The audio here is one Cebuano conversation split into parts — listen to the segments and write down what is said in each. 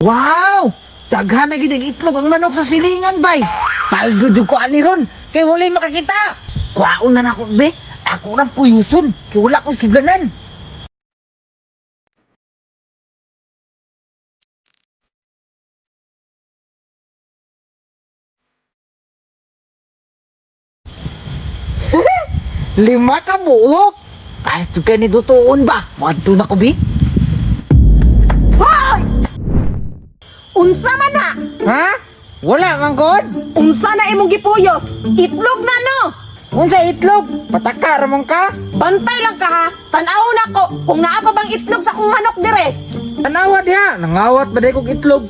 Wow! Daghan na gid ang itlog ang manok sa silingan bay. Paldo jud ko ani ron kay walay makakita. Kuwaon na nako be. Ako rang puyuson kay wala akong sudlanan. Lima ka buok. Kahit jud kay ni dutuon ba? Moadto na ko bi. Hoy! Unsa man na? Ha? Wala man god. Unsa na imong gipuyos? Itlog na no? Unsa itlog? Pataka ra man ka. Bantay lang ka ha. Tan-aw na ko kung naa pa bang itlog sa akong manok dire. Tanawa diha, nangawat ba day kog itlog?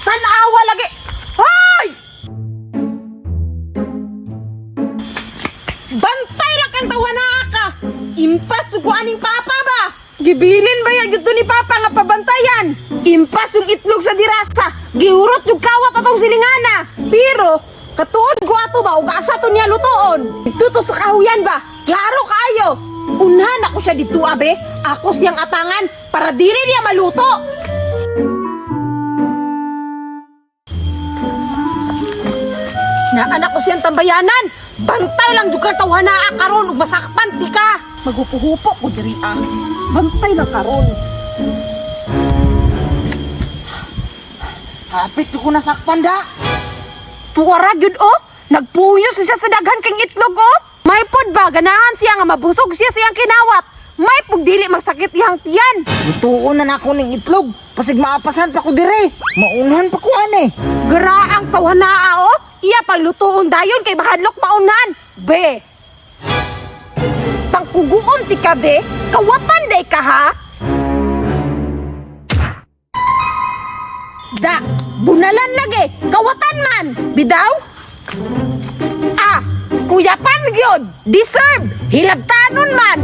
Tan-awa lagi. Hoy! Bantay lang kang tawana ka. Impas ug aning papa ba? Gibilin ba ya gyud to ni papa nga pabantayan? Impas yung itlog sa dirasa. Gihurot yung kawat atong silingana. Pero katuod ko ato ba ug asa to niya lutoon? Dito to sa kahuyan ba? Klaro kaayo. Unhan ako siya dito abe. Ako siyang atangan para dili niya maluto. Naanak ko siyang tambayanan. Bantay lang jud kang tawhanaa karon ug masakpan ti ka. Maghupo-hupo ko diri ah. Bantay lang karon. Hapit ko nasakpan da. Tuwara gyud oh. Nagpuyos siya sa daghan kang itlog oh. May pod ba ganahan siya nga mabusog siya sa iyang kinawat. May pug dili magsakit iyang tiyan. Lutuon na nako ning itlog. Pasig maapasan pa ko dire. Maunhan pa ko ani. Garaang tawhanaa oh. Iya paglutuon dayon kay mahadlok maunhan. Be. Tangkuguon ti ka be. Kawatan day ka ha. Da, bunalan lagi. Kawatan man. Bidaw? Ah, kuyapan gyud. Deserve. Hilabtanon man.